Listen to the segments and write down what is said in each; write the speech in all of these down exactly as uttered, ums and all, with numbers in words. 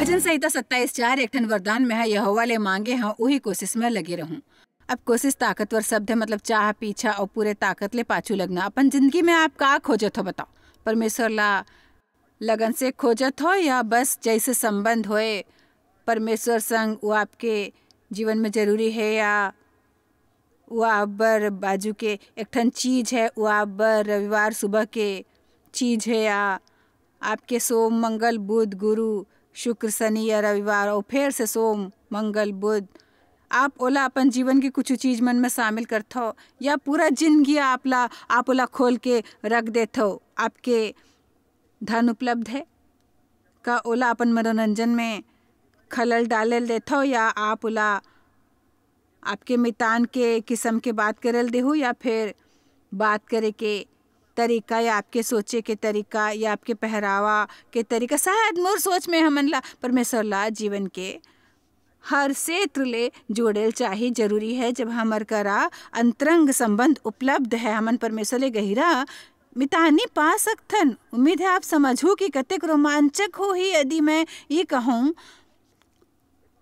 भजन संहिता सत्ताईस चार, एक ठन वरदान मैं ह यहोवा ले मांगे हंव, उही कोशिश में लगे रहूं। अब कोशिश ताकतवर शब्द है, मतलब चाह पीछा और पूरे ताकत ले पाछू लगना। अपन जिंदगी में आप का खोजत हो, बताओ? परमेश्वर ला लगन से खोजत हो या बस जैसे संबंध होए परमेश्वर संग, वो आपके जीवन में जरूरी है, या वो आप बर बाजू के एक ठन चीज है, वो आप बर रविवार सुबह के चीज है, या आपके सोम, मंगल, बुध, गुरु, शुक्र, शनि या रविवार, और फिर से सोम, मंगल, बुध, आप ओला अपन जीवन के कुछ चीज मन में शामिल करथो, या पूरा जिंदगी आप ला, आप ओला खोल के रख देथो? आपके धन उपलब्ध है का? ओला अपन मनोरंजन में खलल डाले ल देथो, या आप ओला आपके मितान के किस्म के बात करे ल देहू, या फिर बात करे के तरीका, या आपके सोचे के तरीका, या आपके पहरावा के तरीका? शायद मोर सोच में हमन ला परमेश्वर ला जीवन के हर क्षेत्र ले जोड़े ल चाही। जरूरी है, जब हमर करा अंतरंग संबंध उपलब्ध है, हमन परमेश्वर ले गहिरा मितानी पा सकथन। उम्मीद है आप समझहू कि कतेक रोमांचक होही यदि मैं ये कहूँ,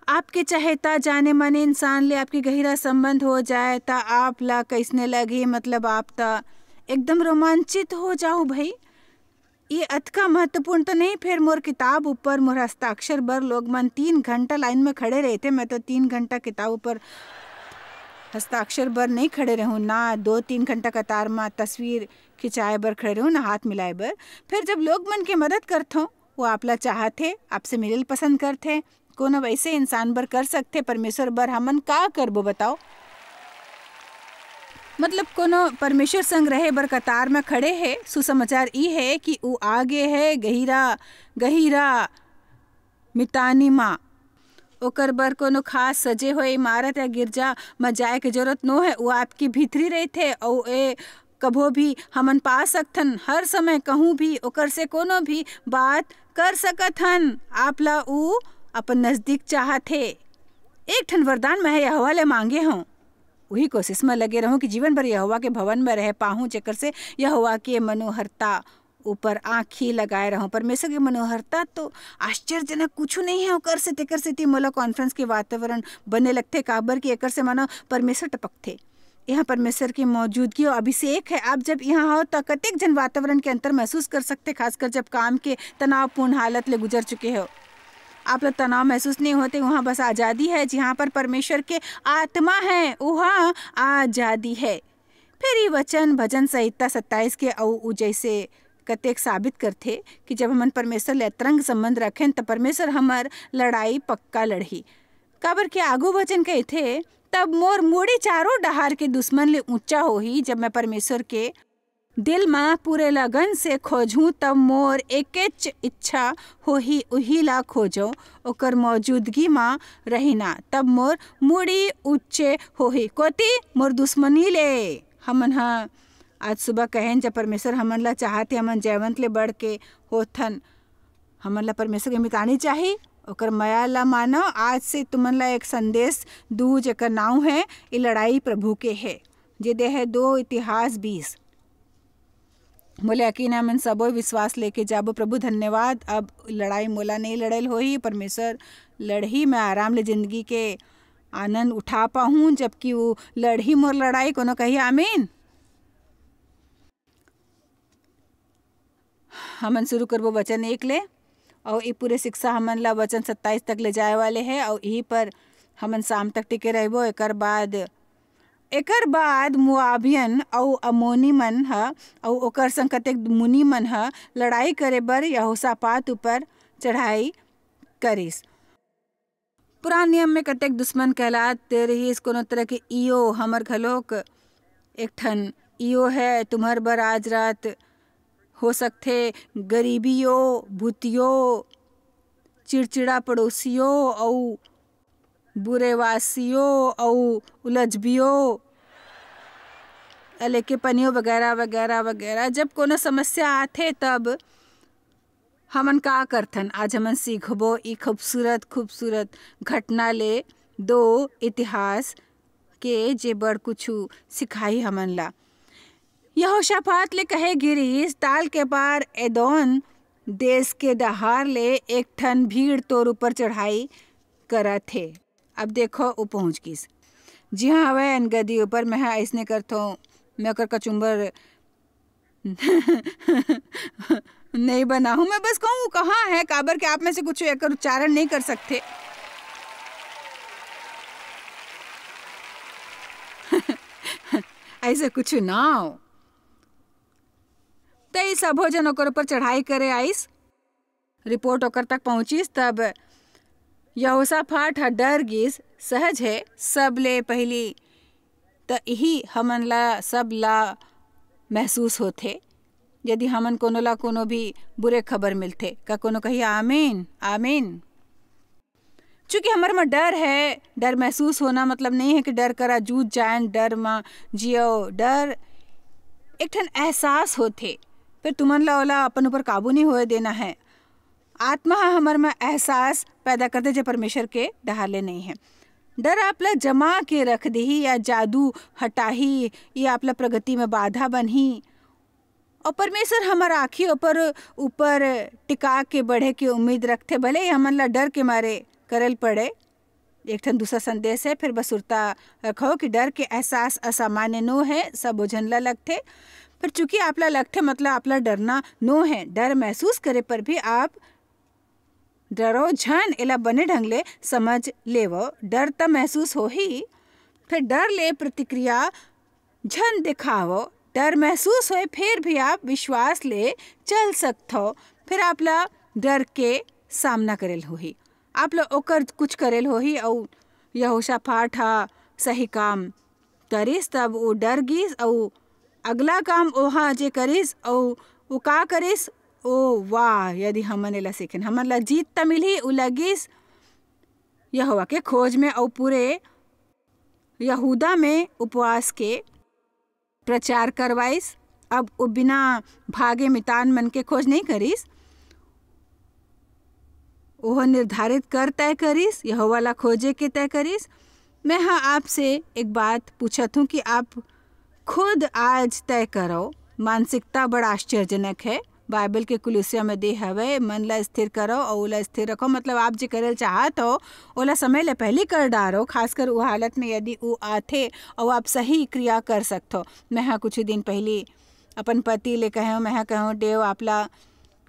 आपके चहेता जाने माने इंसान ले आपके गहिरा संबंध हो जाए, त आप ला कैसने लगही? मतलब आप त एकदम रोमांचित हो जाओ भाई। ये अतका महत्वपूर्ण तो नहीं, फिर मोर किताब ऊपर मोर हस्ताक्षर बर लोग मन तीन घंटा लाइन में खड़े रहिथे। मैं तो तीन घंटा किताब ऊपर हस्ताक्षर बर नहीं खड़े रहूँ, ना दो तीन घंटा कतार में तस्वीर खिंचाए बर खड़े रहूँ, ना हाथ मिलाए बर। फिर जब लोग मन के मदद करथों, वो आप ला चाहथे, आपसे मिले ल पसंद करथे। कोनो वैसे इंसान बर कर सकथे, परमेश्वर बर हमन का करबो, बताओ? मतलब कोनो परमेश्वर संग रहे बर कतार में खड़े हे, सुसमाचार ई हे कि ऊ आगे हे गहिरा, गहिरा मितानी मा। ओकर बर कोनो खास सजे होए इमारत या गिरजा म जाए के जरूरत नो हे, ऊ आपके भीतरी रहिथे। अउ ए कभो भी हमन पा सकथन, हर समय कहूँ भी ओकर से कोनो भी बात कर सकत हन। आप ला ऊ अपन नजदीक चाहत हे। एक ठन वरदान मैं यहोवा ले मांगे हूँ, उही कोशिश में लगे रहूँ कि जीवन भर यहोवा के भवन में रह पाहूँ, जेकर से यहोवा के मनोहरता ऊपर आँखी लगाए रहूँ। परमेश्वर के मनोहरता तो आश्चर्यजनक कुछ नहीं है, ओकर से तेकर सेती मोला कॉन्फ्रेंस के वातावरण बने लगथे, काबर कि एकर से मानो परमेश्वर टपकथे। यहाँ परमेश्वर की मौजूदगी और अभिषेक है। आप जब यहाँ हो तो कतेक जन वातावरण के अंतर महसूस कर सकते, खासकर जब काम के तनावपूर्ण हालत ले गुजर चुके हो। आप लोग तनाव महसूस नहीं होते, वहाँ बस आज़ादी है। जहाँ पर परमेश्वर के आत्मा है, वहाँ आज़ादी है। फिर ये वचन भजन संहिता सत्ताईस के अउ उ जैसे कतेक साबित करथे कि जब हमन परमेश्वर ले अतरंग संबंध रखें, त परमेश्वर हमर लड़ाई पक्का लड़ही। काबर के आगू वचन कहथे, "तब मोर मुड़ी चारों डहार के दुश्मन ले ऊंचा होही।" जब मैं परमेश्वर के दिल म पूरे लगन से खोजहूँ, तब मोर एकेच इच्छा होही, उही ला खोजो, ओकर मौजूदगी म रहिना, तब मोर मुड़ी ऊंचे होही, कोती मोर दुश्मनी ले। हमन ह आज सुबह कहेन, जब परमेश्वर हमन ला चाहत हे, हमन जयवंत ले बढ़ के होथन। हमन ला परमेश्वर के मितानी चाही, ओकर मया ला मानो। आज से तुमन ला एक संदेश दू, जेकर नाव है, "ई लड़ाई प्रभु के है", जे दे है दो इतिहास बीस। मोला यकीन है, हमन सबो विश्वास लेके जाबो। प्रभु धन्यवाद, अब लड़ाई मोला नहीं लड़ल होही, परमेश्वर लड़ही, मैं आराम ले जिंदगी के आनंद उठा पाहूँ, जबकि वो लड़ही मोर लड़ाई। कोनो कही आमीन। हमन शुरू करबो वचन एक ले, अउ ई पूरे शिक्षा हमन ला वचन सत्ताईस तक ले जाए वाले है, अउ यही पर हमन शाम तक टिके रहबो। एकर बाद, एकर बाद मुआबियन अउ अमोनी मन ह, अउ ओकर संग कतेक मुनी मन ह लड़ाई करे बर यहोशापात ऊपर चढ़ाई करिस। पुरान नियम में कतेक दुश्मन कहलात रिहिस, कोनो तरह के ईओ, हमर घलोक एक ठन ईओ है। तुम्हर बर आज रात हो सकथे गरीबियो, भूतियो, चिड़चिड़ा पड़ोसियो अउ बुरेवासियो अउ उलझबियो, अलेके पनियो वगैरह, वगैरह, वगैरह। जब कोनो समस्या आथे, तब हमन का करथन? आज हमन सीखबो ई खूबसूरत, खूबसूरत घटना ले, दो इतिहास के, जे बड़ कुछु सिखाही हमन ला। यहोशापात ले कहे गिरिस, ताल के पार एदोन देश के डहार ले एक ठन भीड़ तोर ऊपर चढ़ाई करत हे। अब देखो, वो पहुंच गिस। जी हाँ, हवय अनगदी ऊपर। मैं हा अइसने करथों, मैं ओकर कचुम्बर नहीं बनाहूँ। मैं बस कहूँ, वो कहाँ है, काबर के आप में से कुछ एकर उच्चारण नहीं कर सकते। ऐसे कुछ ना हो। त ई सबो जन ओकर ऊपर चढ़ाई करे आइस। रिपोर्ट ओकर तक पहुंचिस, तब यहोशाफाट ह डर गिस। सहज है, सबले पहिली त इही हमन ला, सब ला महसूस होथे, यदि हमन कोनो ला कोनो भी बुरे खबर मिलथे। का कोनो कही, "आमीन, आमीन"? चूंकि हमर म डर है, डर महसूस होना मतलब नहीं है कि डर करा जूझ जाएन, डर म जियो। डर एक ठन एहसास होथे, फिर तुमन ला ओला अपन ऊपर काबू नहीं होए देना है। आत्मा ह हमर म एहसास पैदा करथे, जे परमेश्वर के डहार ले नहीं है। डर आप ला जमा के रख देही या जादू हटाही, या आप ला प्रगति में बाधा बनही। और परमेश्वर हमर आँखी ऊपर, ऊपर टिका के बढ़े के उम्मीद रखथे, भले ही हमन ला डर के मारे करल पड़े। एक ठन दूसरा संदेश है, फिर बस सुरता रखो कि डर के एहसास असामान्य नो है, सबो झन ला लगथे। पर चूंकि आप ला लगथे, मतलब आप ला डरना नो है। डर महसूस करे पर भी आप डरो झन, एला बने ढंग ले समझ लेवो। डर त महसूस होही, फिर डर ले प्रतिक्रिया झन दिखावो। डर महसूस होए, फिर भी आप विश्वास ले चल सकथो। फिर आप ला डर के सामना करेल होही, आप ला ओकर कुछ करेल होही। अउ यहोशाफाट हा सही काम करिस, तब वो डर गिस, अउ अगला काम ओहा जे करिस, अउ वो का करिस, ओ वाह, यदि हमन एला सीखेन, हमन ला जीत त मिलही। उ लगिस यहोवा के खोज में, अउ पूरे यहूदा में उपवास के प्रचार करवाइस। अब वो बिना भागे मितान मन के खोज नहीं करिस, ओह निर्धारित कर तय करिस, यहोवा ला खोजे के तय करिस। मैं हा आपसे एक बात पूछत हूँ कि आप खुद आज तय करो। मानसिकता बड़ा आश्चर्यजनक है। बाइबल के कुलुसिया में दे हवे, "मन ला स्थिर करो और ओला स्थिर रखो।" मतलब आप जे करल चाहत हो, ओला समय ले पहली कर डारो, खासकर उ हालत में यदि उ आथे और आप सही क्रिया कर सकथो। मैं हा कुछ दिन पहली अपन पति ले कहे, मैं हा कहूँ, "देव, आपला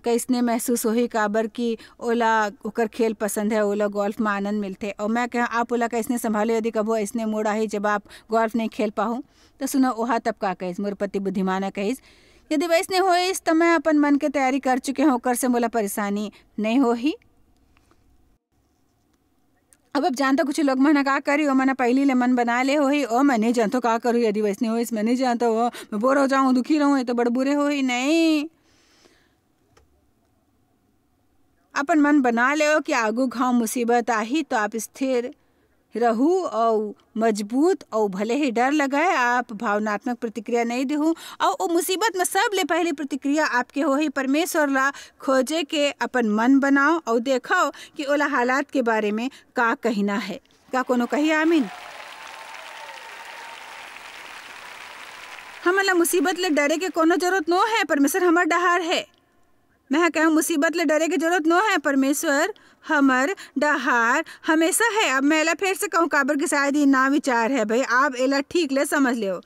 कइसने महसूस होही, काबर कि ओला ओकर खेल पसंद है, ओला गोल्फ में आनंद मिलथे।" और मैं कहा, "आप ओला कइसने संभालो, यदि कभो अइसने मोड़ आही, जब आप गोल्फ नहीं खेल पाहू?" तो सुनो, ओहा तब का कहिस, मोर पति बुद्धिमान है, कहिस, "यदि वइसने होइस, तो मैं अपन मन के तैयारी कर चुके हूँ, ओकर से मोला परेशानी नहीं होही।" अब, अब जानता कुछ लोग मन ह का करी, ओमन ह पहिली ले मन बना ले होही, "ओ, मैं नहीं जानता का करूँ, यदि वइसने होइस, मैं नहीं जानता, ओ, मैं बोर हो जाऊँ, दुखी रहूँ, ये तो बड़ बुरे होही।" नहीं, अपन मन बना लेव कि आगू घाव मुसीबत आही, तो आप स्थिर रहू अउ मजबूत, अउ भले ही डर लगाए, आप भावनात्मक प्रतिक्रिया नहीं देहू। अउ ओ मुसीबत में सबले पहली प्रतिक्रिया आपके होही परमेश्वर ला खोजे के। अपन मन बनाओ अउ देखो कि ओला हालात के बारे में का कहना है। का कोनो कही आमीन? हमन ला मुसीबत ले डरे के कोनो जरूरत नो है, परमेश्वर हमर डहार है। मैं हा कहूँ, मुसीबत ले डरे के जरूरत नो है, परमेश्वर हमर डहार हमेशा है। अब मैं एला फिर से कहूँ, काबर के शायद ये ना विचार है भाई, आप एला ठीक ले समझ लेव।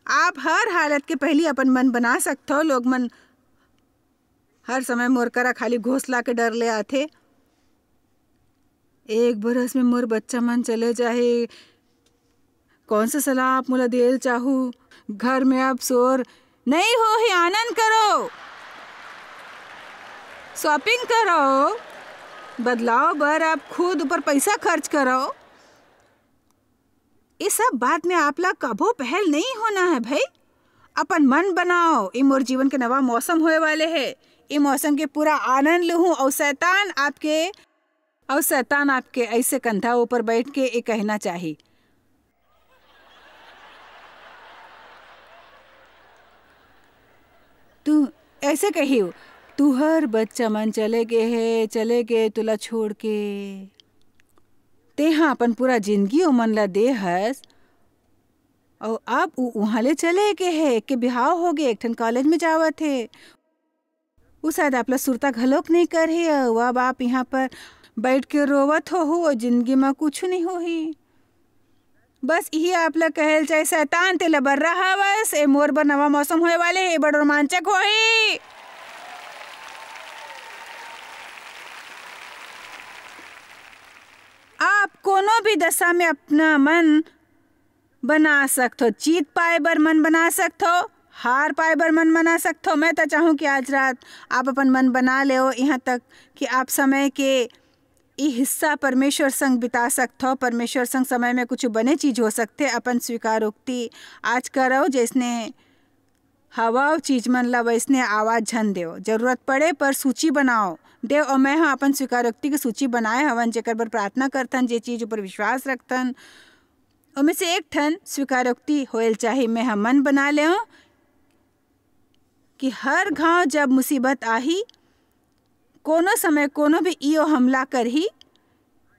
आप हर हालत के पहली अपन मन बना सकथो। लोग मन हर समय मोर करा खाली घोसला के डर ले आथे। एक बरस में मोर बच्चा मन चले जाही, कौन सा सलाह आप मोला देल चाहू? घर में अब शोर नहीं होही, आनंद करो, shopping करो, बदलाव बर आप खुद ऊपर पैसा खर्च करो। ये सब बात में आप ला कभो पहल नहीं होना है भाई। अपन मन बनाओ, ये मोर जीवन के नवा मौसम होए वाले है। ये मौसम के पूरा आनंद लूहूं और शैतान आपके, और शैतान आपके ऐसे कंधा ऊपर बैठ के ये कहना चाही, तू ऐसे कहियो, "तुहर बच्चा मन चले गे हे, चले गे तुला छोड़ के। तेहा अपन पूरा जिंदगी ओमन ला दे हस, अउ अब उ उहाँ ले चले गे हे, के बिहाव हो गे, एक ठन कॉलेज में जावत हे।" वो शायद आप ला सुरता घलोक नहीं करही, अउ अब आप यहाँ पर बैठ के रोवत होहू, अउ जिंदगी म कुछु नहीं होही। बस इही आप ला कहल चाहे, शैतान तेला बर्रा हवस, ए मोर बर नवा मौसम होए वाले हे, बड़ रोमांचक होही। आप कोनो भी दशा में अपना मन बना सकथो, जीत पाए बर मन बना सकथो, हार पाए बर मन बना सकथो। मैं तो चाहूँ कि आज रात आप अपन मन बना लेओ, यहाँ तक कि आप समय के ई हिस्सा परमेश्वर संग बिता सकथो। परमेश्वर संग समय में कुछ बने चीज हो सकथे। अपन स्वीकारोक्ति आज करो, जैसने हवा अउ चीज मन ला वैसने आवाज झन देव। जरूरत पड़े पर सूची बनाओ देव, अउ मैं ह अपन स्वीकारोक्ति के सूची बनाए हवन, जेकर बर प्रार्थना करथन, जे चीज ऊपर विश्वास रखथन, ओमे से एक ठन स्वीकारोक्ति होएल चाही। मैं ह मन बना लेव कि हर घाव जब मुसीबत आही, कोनो समय कोनो भी ईओ हमला करही,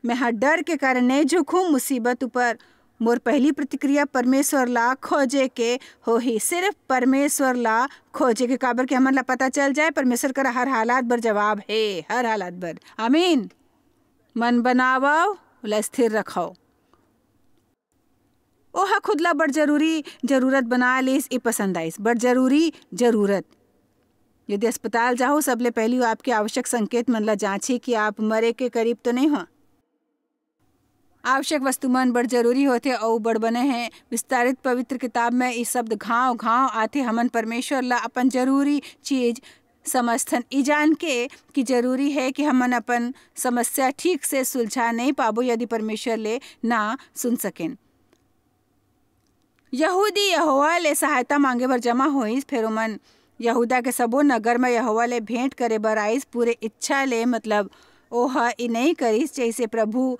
मैं ह डर के कारण नहीं झुकूं। मुसीबत ऊपर मोर पहली प्रतिक्रिया परमेश्वर ला खोजे के होही, सिर्फ परमेश्वर ला खोजे के, काबर के हमन ला पता चल जाए परमेश्वर कर हर हालात बर जवाब हे, हर हालात बर। आमीन। मन बनावव, ओला स्थिर रखव। ओह खुद ला बड़ जरूरी जरूरत बना लिस, ई पसंद आइस। बड़ जरूरी जरूरत। यदि अस्पताल जाहू, सबले पहली वो आपके आवश्यक संकेत मन ला जांची कि आप मरे के करीब तो नहीं हो। आवश्यक वस्तु मन बड़ जरूरी होथे अउ बड़ बने हैं। विस्तारित पवित्र किताब में ई शब्द घाव घाव आथे। हमन परमेश्वर ला अपन जरूरी चीज समझथन, ई जान के कि जरूरी है कि हमन अपन समस्या ठीक से सुलझा नहीं पाबो यदि परमेश्वर ले ना सुन सकेन। यहूदी यहोवा ले सहायता मांगे बर जमा होइस, फेर ओमन यहूदा के सबो नगर म यहोवा ले भेंट करे बर आइस, पूरे इच्छा ले, मतलब, ओह ई नई करिस जैसे प्रभु,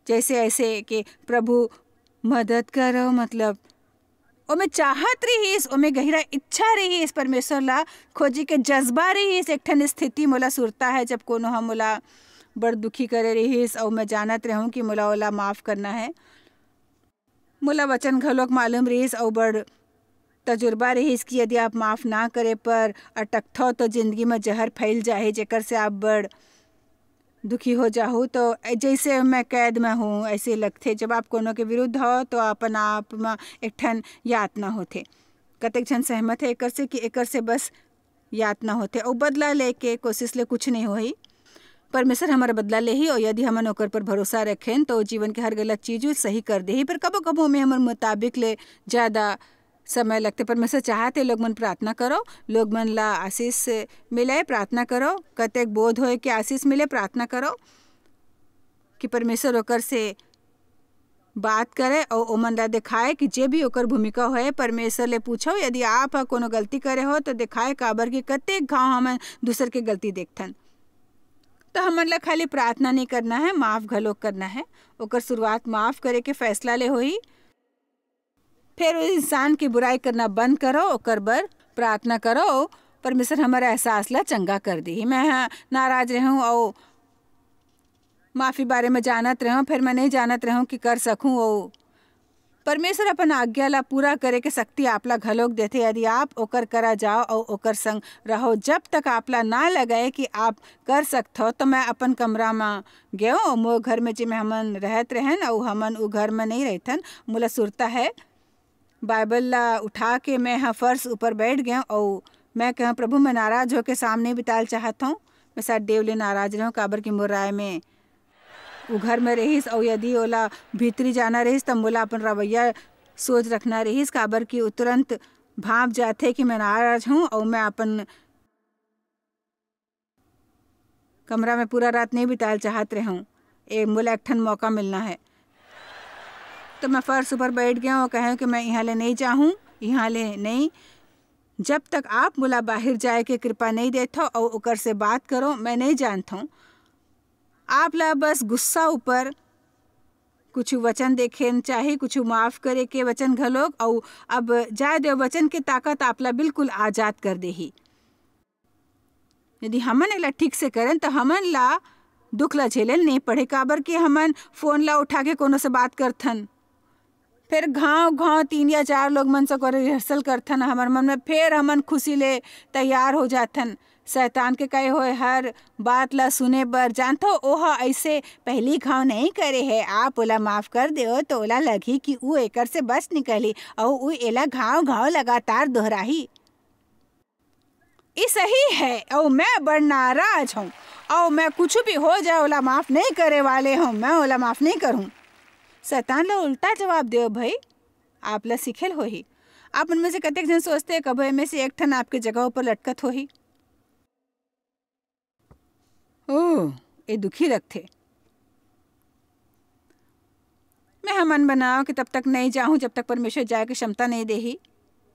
जैसे ऐसे के प्रभु मदद करो, मतलब, ओमे चाहत रहिस, ओमे गहिरा इच्छा रहिस, परमेश्वर ला खोजे के जज्बा रहिस। एक ठन स्थिति मोला सुरता है, जब कोनो ह मोला बड़ दुखी करे रहिस, अउ मैं जानत रहूं कि मोला ओला माफ करना है। मोला वचन घलोक मालूम रहिस, अउ बड़ तजुर्बा रहिस कि यदि आप माफ ना करे पर अटकथव, तो जिंदगी म जहर फैल जाही, जेकर से आप बड़ दुखी हो जाहू। तो जैसे मैं कैद में हूँ, ऐसे लगथे। जब आप कोनो के विरुद्ध हो, तो अपन आप म एक ठन यातना होथे। कतेक झन सहमत है एकर से कि एकर से बस यातना होथे, अउ बदला लेके कोशिश ले कुछ नहीं होही। परमेश्वर हमारा बदला लेही, अउ यदि हमन ओकर पर भरोसा रखेन, तो जीवन के हर गलत चीज सही कर देही। पर कबो-कबो में हमर मुताबिक ले ज्यादा समय लगथे। परमेश्वर चाहत हे, लोग मन प्रार्थना करो, लोग मन ला आशीष मिले, प्रार्थना करो, कतेक बोध होए के आशीष मिले, प्रार्थना करो कि परमेश्वर ओकर से बात करे अउ ओमन ला दिखाए कि जे भी ओकर भूमिका होए, परमेश्वर ले पूछो। यदि आप ह कोनो गलती करे हो, तो दिखाए, काबर कि कतेक घाव हमन दूसर के गलती देखथन। तो हमन ला खाली प्रार्थना नहीं करना है, माफ घलोक करना है। ओकर शुरुआत माफ करे के फैसला ले होही। फिर उस इंसान की बुराई करना बंद करो, ओकर बर प्रार्थना करो, परमेश्वर हमारा एहसास ला चंगा कर दी। मैं ह नाराज रहूं अउ माफी बारे में जानत रहूं, फिर मैं नहीं जानत रहूं कि कर सकूं। अउ परमेश्वर अपन आज्ञा ला पूरा करे के शक्ति आप ला घलोक देथे, यदि आप ओकर करा जाओ अउ ओकर संग रहो। जब तक आप ला ना लगे कि आप कर सकथो, तो मैं अपन कमरा म गेंव, मोर घर में जेमे हमन रहत रहन, अउ हमन उ घर में नहीं रहथन। मोला सुरता है, बाइबल ला उठा के मैं ह फर्श ऊपर बैठ गेंव, अउ मैं कहूँ, "प्रभु, मैं नाराज होके शाम नहीं बिताल चाहत हूँ। मैं शायद देव ले नाराज रहूँ, काबर कि मोर राय में उ घर में रहिस, अउ यदि ओला भीतरी जाना रहिस, त मोला अपन रवैया सोच रखना रहिस, काबर कि उ तुरंत भांप जाथे कि मैं नाराज हूँ, अउ मैं अपन कमरा में पूरा रात नहीं बिताल चाहत रहूं। ए, मोला एक ठन मौका मिलना है।" तो मैं फर्श ऊपर बैठ गेंव अउ कहेंव कि मैं इहाँ ले नहीं जाहूं, इहाँ ले नहीं। जब तक आप मोला बाहिर जाए के कृपा नहीं देथो अउ ओकर से बात करो, मैं नहीं जानथों। आप ला बस गुस्सा ऊपर कुछ वचन देखे चाही, कुछ माफ करे के वचन घलोक, अउ अब जाए देव, वचन के ताकत आप ला बिल्कुल आजाद कर देही। यदि हमन एला ठीक से करन, त हमन ला दुख ला झेले ल नहीं पड़े, काबर कि हमन फोन ला उठा के कोनो से बात करथन। फिर घांव घांव तीन या चार लोग मन से ओकर rehearsal करथन हमर मन में, फिर हमन खुशी ले तैयार हो जाथन शैतान के कहे होए हर बात ला सुने बर। जानथो, ओह ऐसे पहली घांव नहीं करे है, आप ओला माफ कर देओ तो ओला लगही कि ऊ एकर से बच निकलही, अउ ऊ एला घांव घांव लगातार दोहराही। ई सही है, अउ मैं बड़ नाराज हूँ, अउ मैं कुछ भी हो जाए ओला माफ नहीं करे वाले हूँ, मैं ओला माफ नहीं करूँ। शैतान ला उल्टा जवाब देओ भाई, आप ला सिखेल होही। आप मन में से कतेक जन सोचते, कभो एमे से एक ठन आपके जगह ऊपर लटकत होही। ओ, ए दुखी रखथे। मैं ह मन बनाओ कि तब तक नहीं जाहूँ, जब तक परमेश्वर जाए के क्षमता नहीं देही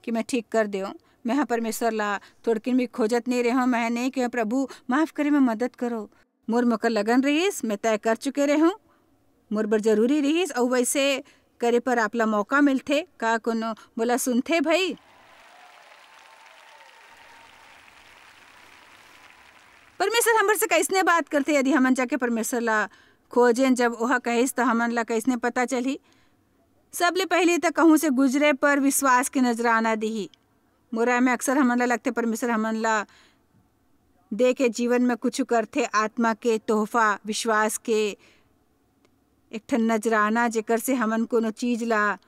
कि मैं ठीक कर देऊँ। मैं ह परमेश्वर ला थोड़किन भी खोजत नहीं रहूँ। मैं नहीं कहूँ, "प्रभु, माफ करे, मैं मदद करो।" मोर मोकर लगन रहिस, मैं तय कर चुके रहूँ, मोर बर जरूरी रहिस, अउ वैसे करे पर आप ला मौका मिलथे। का कोनो मोला सुनथे भाई? परमेश्वर हमर से कैसने बात करथे? यदि हमन जाके परमेश्वर ला खोजेन, जब ओह कहिस, त हमन ला कैसने पता चलही? सबले पहले त कहूँ से गुजरे पर विश्वास के नजराना दिही। मोरा में अक्सर हमन ला लगथे, परमेश्वर हमन ला दे के जीवन में कुछ करथे, आत्मा के तोहफा, विश्वास के एक ठन नजराना, जेकर से हमन कोनो चीज ला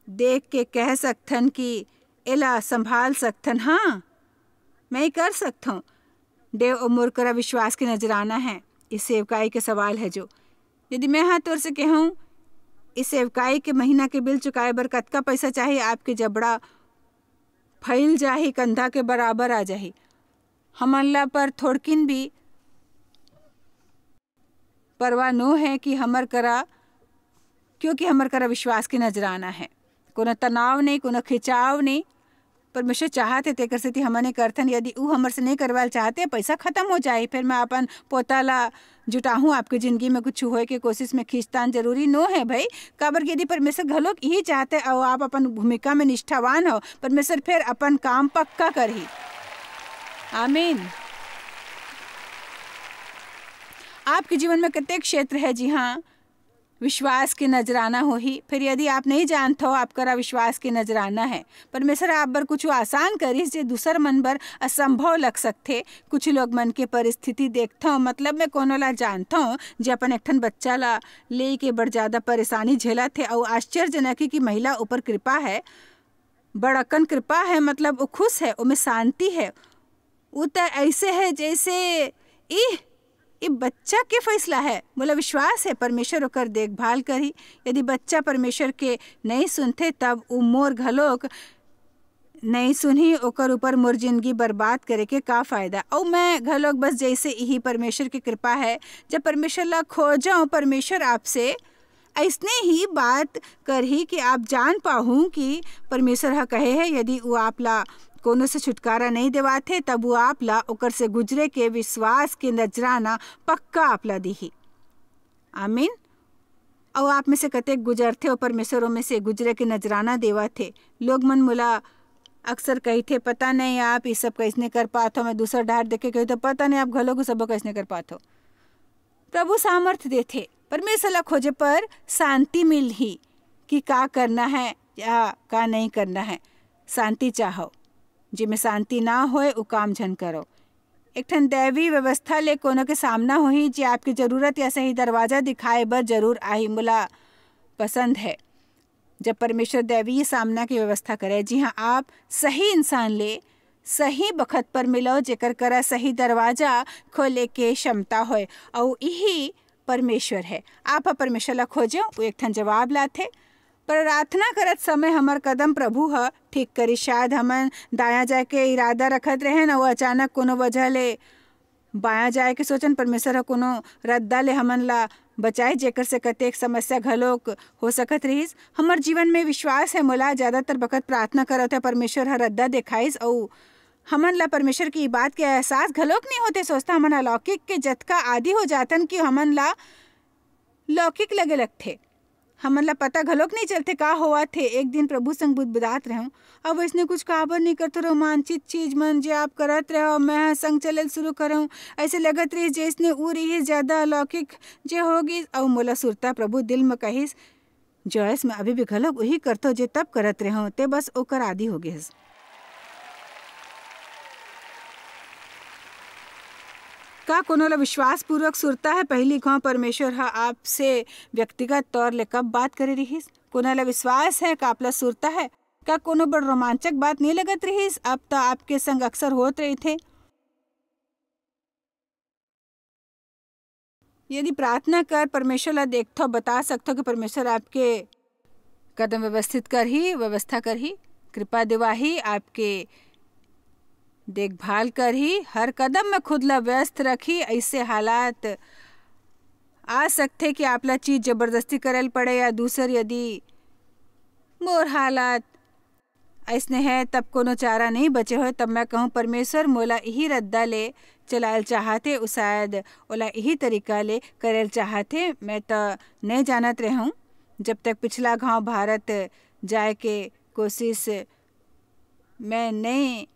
देख के कह सकथन कि एला संभाल सकथन। हाँ, मैं ये कर सकथौं। देव, ओ मोर करा विश्वास के नजराना है, इस सेवकाई के सवाल है जो। यदि मैं हा तोर से कहूँ, इस सेवकाई के महीना के बिल चुकाए बर कतका पैसा चाही, आपके जबड़ा फैल जाही, कंधा के बराबर आ जाही। हमन ला पर थोड़किन भी परवाह नो है कि हमर करा, क्योंकि हमर करा विश्वास के नजराना है। कोनो तनाव नहीं, कोनो खिंचाव नहीं। परमेश्वर चाहत हे, तेकर सेती हमन ए करथन। यदि ऊ हमर से नहीं करवाल चाहते, पैसा खत्म हो जाए, फिर मैं अपन पोता ला जुटाहूँ, आपके जिंदगी में कुछ होए के कोशिश में खींचतान जरूरी नो है भाई। काबर कि यदि परमेश्वर घलोक यही चाहते और आप अपन भूमिका में निष्ठावान हो, परमेश्वर फिर अपन काम पक्का करही। आमीन। आपके जीवन में कतेक क्षेत्र है, जी हाँ, विश्वास के नजराना होही? फिर यदि आप नहीं जानथो, आप करा विश्वास के नजराना है, परमेश्वर आप बर कुछ आसान करिस, जे दूसर मन बर असंभव लग सकथे। कुछ लोग मन के परिस्थिति देखथो, मतलब मैं कोनो ला जानथो, जे अपन एक ठन बच्चा ला लेके बड़ ज्यादा परेशानी झेलत हे, अउ आश्चर्यजनक हे कि महिला ऊपर कृपा है, बड़ अकन कृपा है, मतलब वो खुश है, ओमे शांति है। उ त ऐसे है जैसे, इह, ई बच्चा के फैसला है। मोला विश्वास है परमेश्वर ओकर देखभाल करही। यदि बच्चा परमेश्वर के नहीं सुनथे, तब उ मोर घलोक नहीं सुनही, ओकर ऊपर मोर जिंदगी बर्बाद करे के का फायदा? अउ मैं घलोक बस जैसे इही परमेश्वर के कृपा है, जब परमेश्वर ला खोजो, परमेश्वर आपसे ऐसने ही बात करही कि आप जान पाहू कि परमेश्वर ह कहे है, यदि वो आप ला कोनो से छुटकारा नहीं देवाथे, तब वो आप ला ओकर से गुजरे के विश्वास के नजराना पक्का आप ला दिही। आमीन। अउ आप में से कतेक गुजरथे, और परमेश्वर ओमे से गुजरे के नजराना देवाथे? लोग मन मोला अक्सर कहिथे, "पता नहीं आप ये सब कैसने कर पात हो।" मैं दूसर डहार देख के कहिथे, "पता नहीं आप घलो को सबो कैसने कर पात हो।" प्रभु सामर्थ देथे। परमेश्वर ला खोजे पर शांति मिलही कि का करना है या का नहीं करना है। शांति चाहो, जेमे शांति ना होए, वो काम झन करो। एक ठन दैवी व्यवस्था ले कोनो के सामना होही, जे आपके जरूरत या सही दरवाजा दिखाए बर जरूर आही। मोला पसंद है जब परमेश्वर दैवीय सामना के व्यवस्था करे, जिहां आप सही इंसान ले सही बखत पर मिलो, जेकर करा सही दरवाजा खोले के क्षमता होए, अउ इही परमेश्वर है। आप ह परमेश्वर ला खोजो, वो एक ठन जवाब लाथे। प्रार्थना करत समय हमर कदम प्रभु ह ठीक करी। शायद हमन दायां जाए के इरादा रखत रहेन, अउ अचानक कोनो वजह ले बायां जाए के सोचन, परमेश्वर ह कोनो रद्दा ले हमन ला बचाए, जेकर से कतेक समस्या घलोक हो सकत रहिस। हमर जीवन में विश्वास है, मोला ज्यादातर बखत प्रार्थना करत है, परमेश्वर ह रद्दा देखाइस, अउ हमन ला परमेश्वर की बात के एहसास घलोक नहीं होते। सोचता हमन अलौकिक के जतका आदि हो जातन कि हमन ला लौकिक लगे लगथे। हमन ला पता घलोक नहीं चलथे का होवत हे। एक दिन प्रभु संग बुदबुदात रहूं, अब इसने कुछ काबर नहीं करत, रोमांचित चीज मन जे आप करत रहो, मैं ह संग चलल शुरू करहूं। ऐसे लगत रहिस जैसने ऊ रहिस ज्यादा अलौकिक जे हो गिस, अउ मोला सुरता प्रभु दिल में कहिस, जॉयस, मैं अभी भी घलोक उही करथों, जे तब करत रेहों, तें बस ओकर आदी हो गे हस। का कोनो ला विश्वासपूर्वक सुरता हे, पहिली घांव परमेश्वर ह आपसे व्यक्तिगत तौर ले कब बात करे रिहिस? कोनो ला विश्वास हे, का आप ला सुरता हे? का कोनो बड़ रोमांचक बात नइ लगत रिहिस? अब त आपके संग अक्सर होत रहिथे। यदि प्रार्थना कर परमेश्वर ला देखथव, बता सकथव कि परमेश्वर आपके कदम व्यवस्थित करही, व्यवस्था करही, कृपा देवाही, आपके देखभाल करही, हर कदम में खुद ला व्यस्त रखही। ऐसे हालात आ सकथे कि आप ला चीज जबरदस्ती करे ल पड़े या दूसर। यदि मोर हालात अइसने हे, तब कोनो चारा नइ बचे होय, तब मैं कहूँ, "परमेश्वर मोला इही रद्दा ले चलायल चाहत हे, उ शायद ओला इही तरीका ले करल चाहत हे।" मैं त नइ जानत रहूँ, जब तक पिछला घांव भारत जाए के कोशिश मैं नइ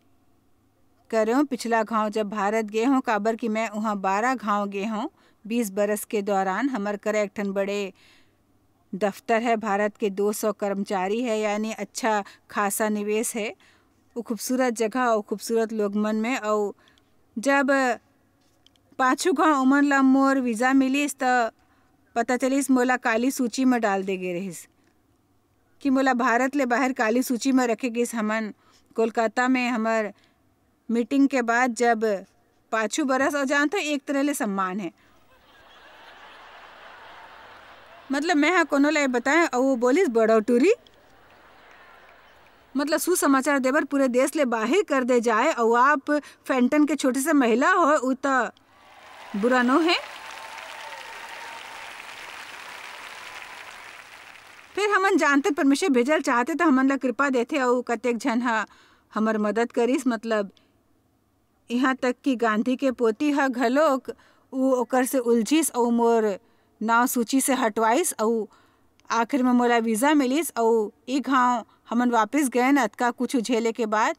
करेंव। पिछला घांव जब भारत गे हों, काबर कि मैं उहाँ बारह घांव गे हों, बीस बरस के दौरान। हमर करा एक ठन बड़े दफ्तर हे, भारत के दो सौ कर्मचारी हे, यानी अच्छा खासा निवेश हे। वो खूबसूरत जगह अउ खूबसूरत लोग मन में। अउ जब पाछू घांव ओमन ला मोर वीजा मिलिस, त पता चलिस मोला काली सूची में डाल दे गे रहिस, कि मोला भारत ले बाहर काली सूची में रखे गिस। हमन कोलकाता में हमर मीटिंग के बाद जब पाछू बरस, अउ जानथव, एक तरह ले सम्मान हे। मतलब, मैं हा कोनो ला ये बताएं, अउ वो बोलिस, "बड़ो टूरी।" मतलब, सुसमाचार देबर पूरे देश ले बाहिर कर दे जाए, अउ आप फैंटन के छोटे से महिला हो, उ त बुरा नो हे। फिर हमन जानते परमेश्वर भेजल चाहते त हमन ला कृपा देथे, अउ कतेक झन हा हमर मदद करिस। मतलब, इहाँ तक कि गांधी के पोती ह घलोक, उ ओकर से उलझिस अउ मोर नांव सूची से हटवाइस अउ आखिर में मोला वीजा मिलिस अउ ए घांव हमन वापिस गएन। अतका कुछु झेले के बाद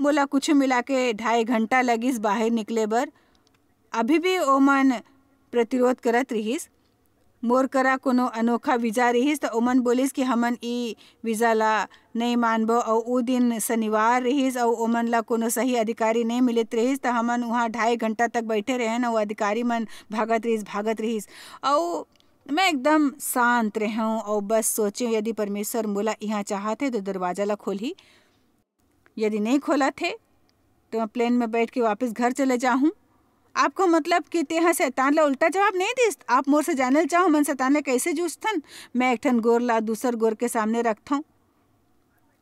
मोला कुछु मिला के ढाई घंटा लगिस बाहिर निकले बर। अभी भी ओमन प्रतिरोध करत रिहिस। मोर करा कोनो अनोखा वीजा रिहिस, त ओमन बोलिस कि हमन ई वीजा ला नइ मानबो। अउ उ दिन शनिवार रिहिस, अउ ओमन ला कोनो सही अधिकारी नइ मिलत रिहिस, त हमन उहाँ ढाई घंटा तक बइठे रहेन, अउ अधिकारी मन भागत रिहिस, भागत रिहिस। अउ मैं एकदम शांत रहेंव, अउ बस सोचेंव, यदि परमेश्वर मोला इहाँ चाहत हे, त दरवाजा ला खोलही। यदि नइ खोलत हे, त मैं प्लेन में बइठ के वापिस घर चले जाहूँ। आपको मतलब कि तेहा शैतान ला उल्टा जवाब नइ दिस? आप मोर से जानल चाहो, मन शैतान ले कइसे जूझथन? मैं एक ठन गोर ला दूसर गोर के सामने रखथंव।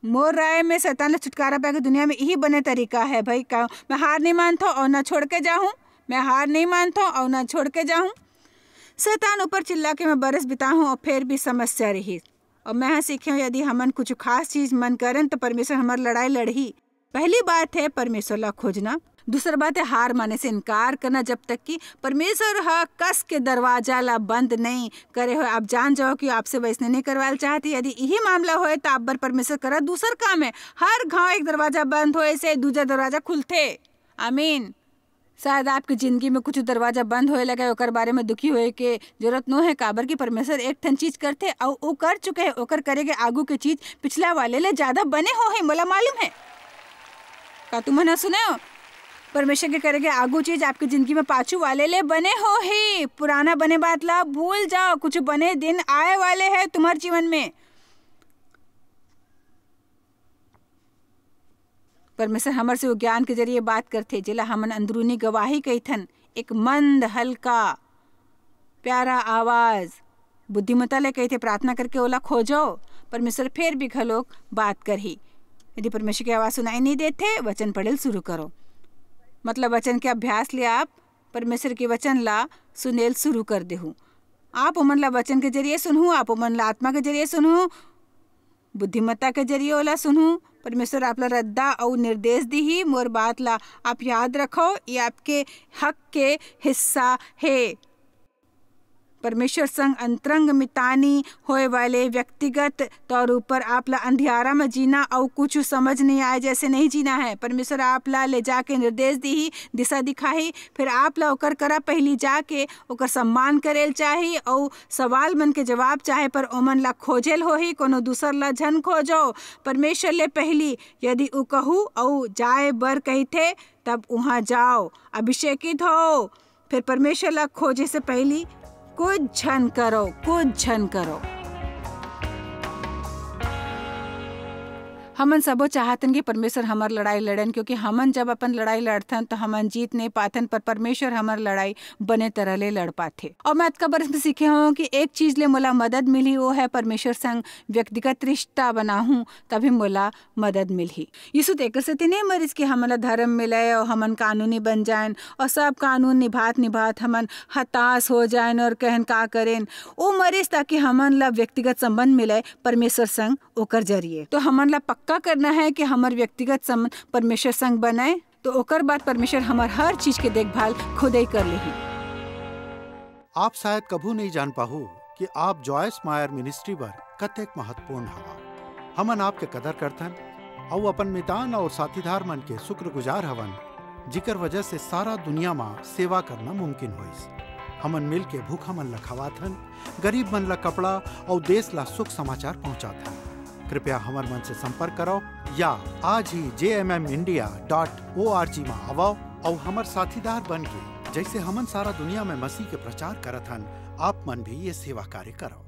मोर राय में शैतान ले छुटकारा पाए के दुनिया में इही बने तरीका हे भई। का मैं हार नइ मानथंव अउ न छोड़ के जाहूँ? मैं हार नइ मानथंव अउ न छोड़ के जाहूँ। शैतान ऊपर चिल्ला के मैं बरस बिताहूँ अउ फेर भी समस्या रिहिस। अउ मैं ह सीखेंव, यदि हमन कुछु खास चीज मन करेन, त परमेश्वर हमर लड़ाई लड़ही। पहली बात हे परमेश्वर ला खोजना। दूसर बात हे हार माने से इनकार करना, जब तक कि परमेश्वर ह कस के दरवाजा ला बंद नइ करे होय। आप जान जाओ कि आपसे वइसने नइ करवाल चाहत हे। यदि इही मामला होय, त आप बर परमेश्वर करा दूसर काम हे। हर घांव एक दरवाजा बंद होय से दूजा दरवाजा खुलथे। आमीन। शायद आपके जिंदगी में कुछ दरवाजा बंद होए लगे, ओकर बारे में दुखी होए के जरूरत नो हे, काबर कि परमेश्वर एक ठन चीज करथे अउ वो कर चुके हे। ओकर करे के आगू के चीज पिछला वाले ले ज्यादा बने होही, मोला मालूम हे। का तुमन ह सुने हो? परमेश्वर के करे के आगू चीज आपके जिंदगी में पाछू वाले ले बने होही। पुराना बने बात ला भूल जाओ, कुछ बने दिन आए वाले हे तुम्हार जीवन में। परमेश्वर हमर से वो ज्ञान के जरिए बात करथे, जेला हमन अंदरूनी गवाही कहिथन। एक मंद, हल्का, प्यारा आवाज बुद्धिमता ले कहिथे, "प्रार्थना करके ओला खोजो।" परमेश्वर फेर भी घलोक बात करही। यदि परमेश्वर की आवाज सुनाई नहीं देथे, वचन पढ़ेल शुरू करो। मतलब, वचन के अभ्यास ले आप परमेश्वर के वचन ला सुनेल शुरू कर देहू। आप ओमन ला वचन के जरिए सुनहू, आप ओमन ला आत्मा के जरिए सुनहू, बुद्धिमत्ता के जरिए ओला सुनहू। परमेश्वर आप ला रद्दा अउ निर्देश दिही। मोर बात ला आप याद रखो, ये आपके हक के हिस्सा हे। परमेश्वर संग अंतरंग मितानी होए वाले व्यक्तिगत तौर ऊपर आप ला अंधियारा में जीना अउ कुछ समझ नहीं आए जैसे नहीं जीना है। परमेश्वर आप ला ले जाके निर्देश दीही, दिशा दिखाही, फिर आप ला ओकर करा पहली जाके ओकर सम्मान करेल चाही अउ सवाल मन के जवाब चाहे पर ओमन ला खोजेल होही, कोनो दूसर ला झन खोजो। परमेश्वर ले पहली यदि उ कहू अउ जाए बर कहिथे, तब उहाँ जाओ, अभिषेकित हो। फिर परमेश्वर ला खोजे से पहली कुछ झन करो, कुछ झन करो। हमन सबो चाहतन कि परमेश्वर हमर लड़ाई लड़न, क्योंकि हमन जब अपन लड़ाई लड़थन तो हमन जीत नहीं पाथन, पर परमेश्वर हमर लड़ाई बने तरह ले लड़ पाथे। और मैं अतका बरस में सीखे हूँ कि एक चीज ले मोला मदद मिली, वो है परमेश्वर संग व्यक्तिगत रिश्ता बनाहूँ, तभी मोला मदद मिलही। यीशु तो एकर सेती नहीं मरिस कि हमन ला धर्म मिले और हमन कानूनी बन जाएन और सब कानून निभात निभात हमन हताश हो जाएन और कहन का करेन। वो मरिस ताकि हमन ला व्यक्तिगत संबंध मिले परमेश्वर संग ओकर जरिए। तो हमन ला पक्का करना है कि हमर व्यक्तिगत संबंध परमेश्वर संग बने, तो ओकर बाद परमेश्वर हमर हर चीज के देखभाल खुदे कर लेही। आप शायद कभू नहीं जान पाहू कि आप जॉयस मायर मिनिस्ट्री बर कतेक महत्वपूर्ण हवा। हमन आपके कदर करथन अउ अपन मितान और साथीदार मन के शुक्रगुजार हवन, जिकर वजह से सारा दुनिया मा सेवा करना मुमकिन होइस। हमन मिल के भूखा मन ला खवाथन, गरीब मन ला कपड़ा और देश ला सुख समाचार पहुंचाथन। कृपया हमर मन से संपर्क करो या आज ही J M M India dot O R G मा आवो और हमर साथीदार बन के, जैसे हमन सारा दुनिया में मसीह के प्रचार करत हन, आप मन भी ये सेवा कार्य करो।